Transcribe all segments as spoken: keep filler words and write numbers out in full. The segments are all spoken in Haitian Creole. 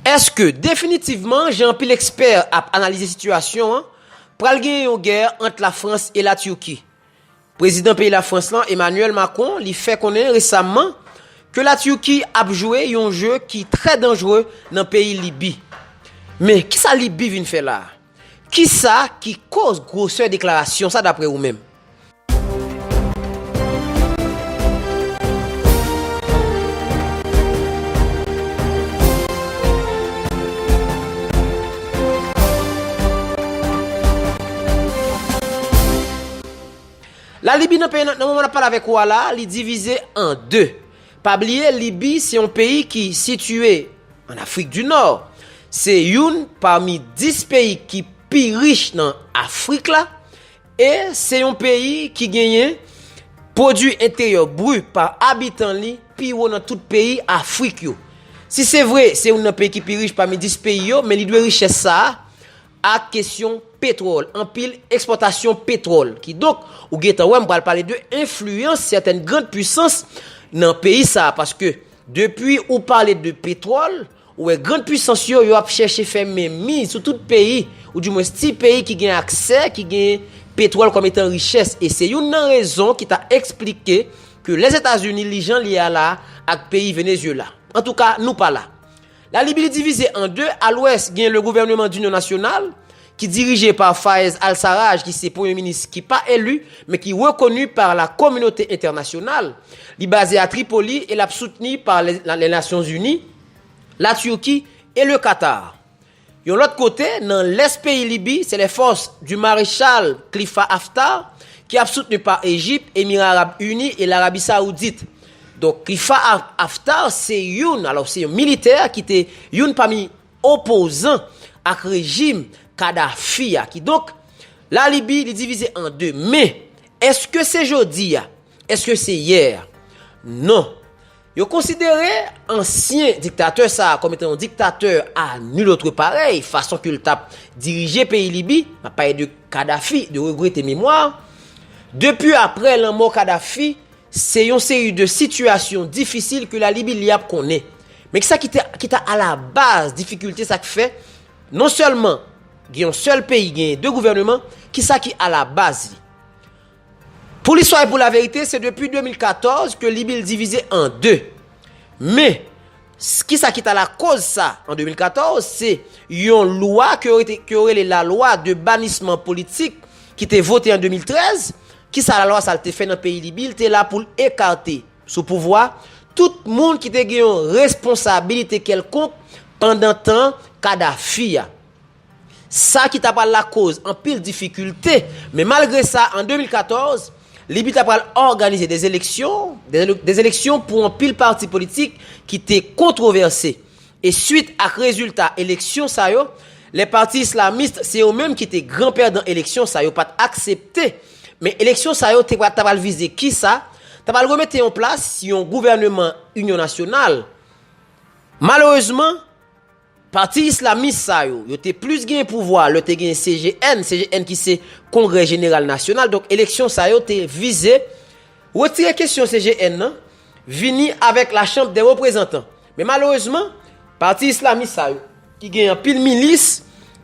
Èske definitivman, jan anpil ekspè ap analize sitiyasyon an, pral gen yon gè ant Lafrans e Latiki? Prezidan peyi Lafrans lan, Emmanuel Macron, li fè konnen resamman ke Latiki ap jwe yon je ki trè danjere nan peyi Libi. Men, kisa Libi vin fè la a? Kisa ki koz gwosè deklarasyon sa, daprè ou menm? Lalibi nan peyi, nan, nan moman n ap pale avèk ou a la, li divize an de. Pa bliye, Libi se yon peyi ki sitiye an Afrik di Nò. Se youn pami dis peyi ki pi rich nan Afrik la. E se yon peyi ki genyen pwodui enteryè bri pa abitan li pi wo nan tout peyi Afrik yo. Si se vre, se youn nan peyi ki pi rich pami dis peyi yo, men li dwe richès sa a ak kesyon petwòl, anpil ekspòtasyon petwòl. Kidonk, ou gentan wè m pral pale de enfliyans sètèn grann pisans nan peyi sa a, paske depi ou pale de petwòl, ou wè grann pisans yo, yo ap chèche fè menmiz sou tout peyi, oudimwens ti peyi ki gen aksè, ki gen petwòl kòm etan richès. E se youn nan rezon ki ta eksplike ke Lèzetazini li jan li ye a la ak peyi Venezuela. Antouka, nou pa la. Lalibi li divize an de. A lwès, gen le gouvernement d'union nationale, ki dirije pa Fayez Al-Sarraj, ki se premye minis ki pa eli, men ki rekoni pa la kominote entènasyonal. Li baze a Tripoli e l ap soutni pa le, la, les Nations Unies, Latiki e le Katar. Yon lòt kote, nan lès peyi Libi, se les forces du maréchal Khalifa Haftar, ki ap soutni pa Ejip, Emira Arab Ini e Larabi Saoudit. Donk, Khalifa Haf-, Haftar se youn, alò, se yon militè ki te youn pami opozan ak rejim Kadhafi a. Kidonk, Lalibi, li divize an de. Men, èske se jodi a? Èske se yè? Non. Yo konsidere ansyen diktatè sa a kòm etan yon diktatè à nul autre pareil, fason ke l t ap dirije peyi Libi, m ap pale de Kadhafi, de regrete memwa. Depi aprè lanmò Kadhafi, se yon seri de sitiyasyon difisil ke Lalibi li ap konnen. Men kisa ki te, ki ta alabaz difikilte sa k fè non sèlman gen yon sèl peyi, gen de gouvèneman, kisa ki alabaz li? Pou listwa e pou laverite, se depi de mil katòz ke Libi l divize an de. Men, s-, kisa ki ta lakoz sa an de mil katòz? Se yon lwa ke yo rete, ke yo rele lalwa de banisman politik ki te vote an de mil trèz. Kisa lalwa sa l te fè nan peyi Libi? L te la pou l ekate sou pouvwa tout moun ki te gen yon responsabilite kèlkonk pandan tan Kadafi a. Sa ki ta pral lakoz anpil difikilte, men malgre sa, an de mil katòz, Libi ta pral òganize des élections, des éle-, des élections pou anpil pati politik ki te kontwovèse. E swit ak rezilta eleksyon sa yo, les partis islamistes, se yo menm ki te gran pèdan eleksyon sa yo, pa t aksepte. Men eleksyon sa yo te pral, ta pral vize kisa? Ta pral remete an plas yon gouvèneman inyon nasyonal. Malerezman, pati islamis sa yo, yo te plis gen pouvwa lè te gen C G N, C G N ki se Kongrè Jeneral Nasyonal. Donk, eleksyon sa yo te vize retire kesyon C G N nan, vini avèk la Chambre des Représentants. Men malerezman, pati islamis sa yo, ki gen anpil milis,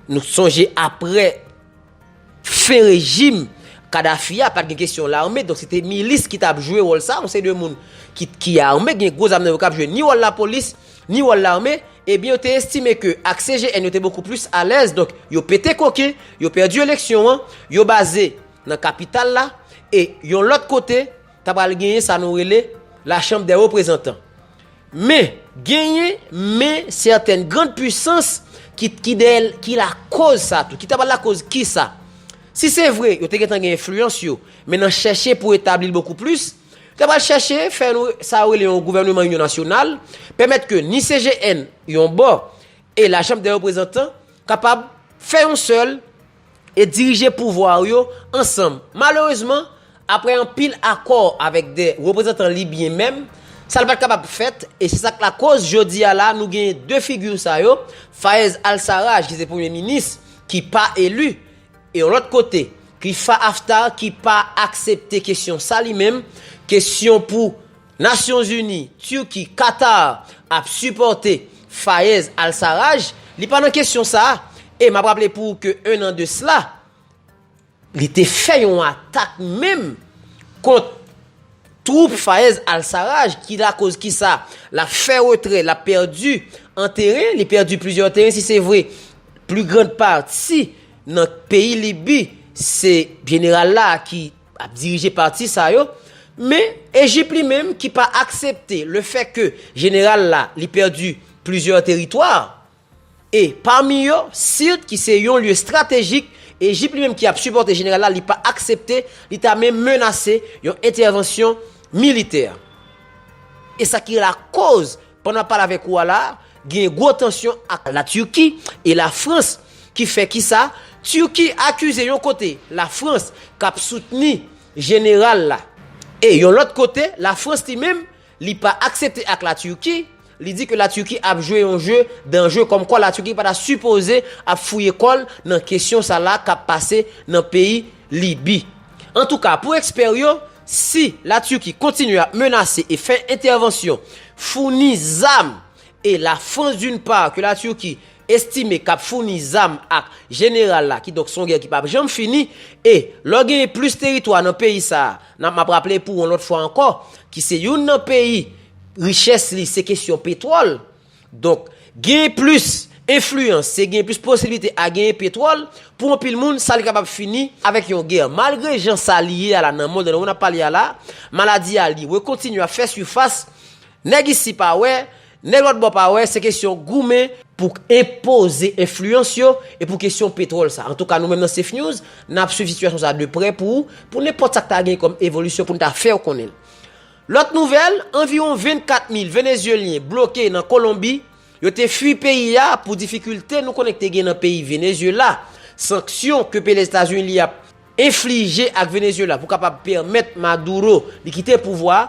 nou sonje aprè fen rejim Kadafi a, pa t gen kesyon lame, donk se te milis ki t ap jwe wòl sa, yon seri de moun ki, ki ame, gen gwo zam nan yo k ap jwe ni wòl lapolis, ni wòl lame, ebyen, yo te estime ke ak C G N, yo te bokou plis alèz, donk yo pete koken, yo pèdi eleksyon an, yo baze nan kapital la, e yon lòt kote, ta pral genyen sa nou rele la Chambre des Représentants. Men, genyen men sètèn grann pisans ki, ki dèyè l, ki lakoz sa tou, ki ta pral lakoz kisa? Si se vre, yo te gentan gen enfliyans yo, men nan chèche pou etabli l bokou plis, yo ta pral chèche fè nou sa yo rele yon gouvèneman inyon nasyonal, pèmèt ke ni C G N yon bò e la Chambre des Représentants kapab fè yon sèl e dirije pouvwa yo ansanm. Malerezman, apre anpil akò avèk de reprezantan libyen menm, sa l pa t kapab fèt, e se sa k lakoz jodi a la, nou gen de figi sa yo, Fayez Al-Sarraj, ki se premye minis, ki pa eli, e yon lòt kote, Khalifa Haftar, ki pa aksepte kesyon sa li menm, kesyon pou Nasyonzini, Tiki, Katar ap sipòte Fayez Al-Sarraj, li pa nan kesyon sa a. E m ap raple pou ou ke en an de sila, li te fè yon atak menm kont twoup Fayez Al-Sarraj, ki lakoz kisa? L ap fè retrè, l ap pèdi an teren, li pèdi plizyè teren, si se vre, pli grann pati nan peyi Libi, se jeneral la ki ap dirije pati sa yo. Men, Ejip li menm ki pa aksepte le fè ke jeneral la, li pèdi plizyè teritwa, e pami yo, Sirt, ki se yon lye estratejik, Ejip li menm ki ap sipòte jeneral la, li pa aksepte, li ta menm menase yon entèvansyon militè. E sa ki lakoz, pandan m ap pale avèk ou a la, gen gwo tansyon ak Latirki e Lafrans, ki fè kisa? Tirki akize yon kote Lafrans k ap soutni jeneral la. E yon lòt kote, Lafrans li menm, li pa aksepte ak Latirki, li di ke Latirki ap jwe yon je danje, kòmkwa Latirki pa ta sipoze ap fouye kò l nan kesyon sa la k ap pase nan peyi Libi. Antouka, pou ekspè yo, si Latirki kontinye ap menase e fè entèvansyon, founi zam, e Lafrans d'une part, ke Latirki estime k ap founi zam ak jeneral la, kidonk se yon gè ki p ap janm fini, e lè w genyen plis teritwa nan peyi sa a, n ap, m ap raple pou w yon lòt fwa ankò, ki se youn nan peyi richès li se kesyon petwòl. Donk, genyen plis enfliyans, se genyen plis posiblite a genyen petwòl, pou anpil moun, sa li kapab fini avèk yon gè. Malgre jan sa li ye a la nan mond nan n ap pale a la, maladi a li rekontinye ap fè sifas, nèg isi pa wè, nèg lòt bò pa wè, se kesyon goumen pou enpoze enfliyans yo e pou kesyon petwòl sa. Antouka, nou menm nan Safe News, n ap swiv sitiyasyon sa de prè pou, pou nenpòt sa k ta gen kòm evolisyon pou n ta fè w konnen l. Lòt nouvèl, anviwon vennkat mil Venezyelyen bloke nan Kolonbi, yo te fui peyi a pou difikilte nou konnen ki te gen nan peyi Venezyela. Sanksyon ke peyi Lèzetazini li ap enflije ak Venezyela pou kapab pèmèt Maduro li kite pouvwa a.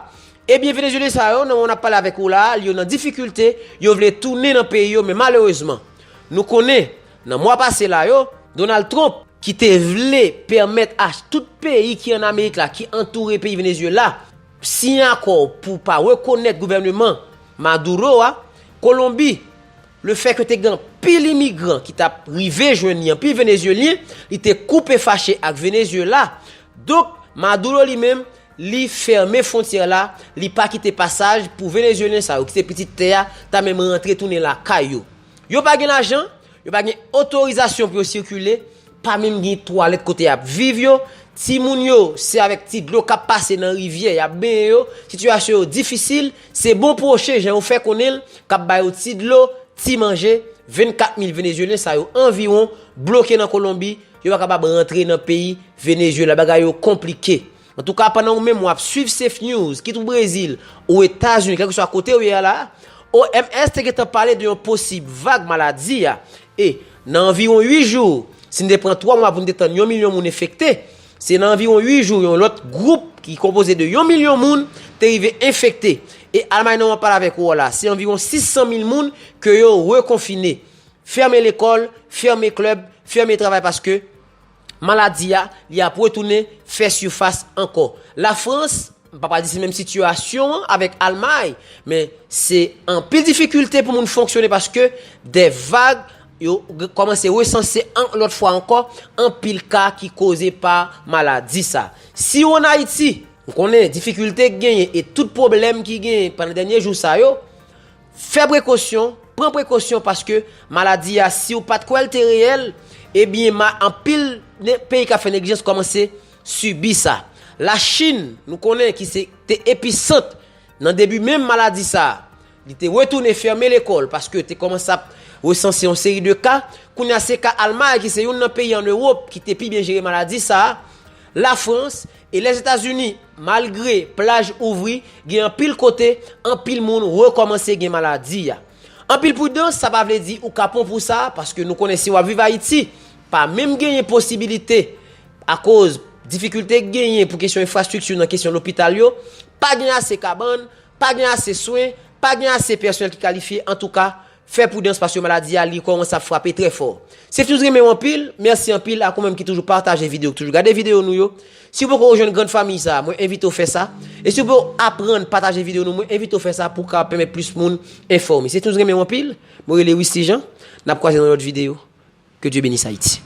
Ebyen, Venezyelyen sa yo, nan moman n ap pale avèk ou la a, yo nan difikilte, yo vle tounen nan peyi yo, men malerezman, nou konnen, nan mwa pase la yo, Donald Trump, ki te vle pèmèt a tout peyi ki ann Amerik la, ki antoure peyi Venezyela, siyen akò pou pa rekonèt gouvèneman Maduro a, Kolonbi, le fè ke te gen anpil imigran ki t ap rive jwenn li, anpil Venezyelyen, li te koupe fache ak Venezyela. Donk, Maduro li menm, li fèmen fwontyè la, li pa kite pasaj pou Venezyelyen sa yo, ki se pitit tè a, ta menm rantre tounen lakay yo. Yo pa gen lajan, yo pa gen otorizasyon pou yo sikile, pa menm gen twalèt kote y ap viv yo. Timoun yo, se avèk ti dlo k ap pase nan rivyè, y ap benyen yo. Sitiyasyon yo difisil. Se Bon Pwochen, jan yo fè konnen l, k ap ba yo ti dlo, ti manje. Vennkat mil Venezyelyen sa yo anviwon bloke nan Kolonbi. Yo pa kapab rantre nan peyi Venezyela. Bagay yo konplike. Antouka, pandan ou menm w ap swiv Safe News, kit ou Brezil, ou Etazini, kèlkeswa kote ou ye a la, O M S te gentan pale de yon posib vag maladi a. E nan anviwon uit jou, si n te pran twa mwa pou n te tann yon milyon moun enfekte, se nan anviwon uit jou yon lòt gwoup ki konpoze de yon milyon moun te rive enfekte. E Almay nan w ap pale avèk ou a la, se anviwon sis san mil moun ke yo rekonfine. Fèmen lekòl, fèmen klèb, fèmen travay paske maladi a, li ap retounen fè sifas ankò. Lafrans, m pa pral di se menm sitiyasyon an avèk Almay, men se anpil difikilte pou moun fonksyone paske de vag yo g- kòmanse resanse an- lòt fwa ankò anpil ka ki koze pa maladi sa. Si w ann Ayiti, m konnen difikilte k genyen e tout pwoblèm ki genyen pandan dènye jou sa yo, fè prekosyon, pran prekosyon paske maladi a, si w pa t kwè l te reyèl, ebyen, ma- anpil ne- peyi k ap fè neglijans kòmanse sibi sa. Lachin, nou konnen ki se te episant nan debi menm maladi sa a, li te retounen fèmen lekòl paske te kòmanse ap resanse yon seri de ka. Kounye a, se ka Almay, ki se youn nan peyi ann Ewòp ki te pi byen jere maladi sa a, Lafrans e Lèzetazini, malgre plaj ouvri, gen anpil kote, anpil moun rekòmanse gen maladi a. Anpil pridans, sa pa vle di ou ka pon pou sa, paske nou konnen si w ap viv Ayiti, pa menm genyen posibilite, akoz difikilte k genyen pou kesyon enfrastrikti nan kesyon lopital yo, pa gen ase kabann, pa gen ase swen, pa gen ase pèsonèl ki kalifye, antouka, Fè pridans paske maladi a li kòmanse ap frape trè fò. Seftiws renmen w anpil, mèsi anpil ak ou menm ki toujou pataje videyo, ki toujou gade videyo nou yo. Si w poko rejwenn grann fanmi sa, mwen envite w fè sa. E si w poko aprann pataje videyo nou, mwen envite w fè sa pou w ka pèmèt plis moun enfòme. Seftiws renmen w anpil, mwen rele Wisly Jean, n ap kwaze nan lòt videyo. Que Dieu bénisse Haïti.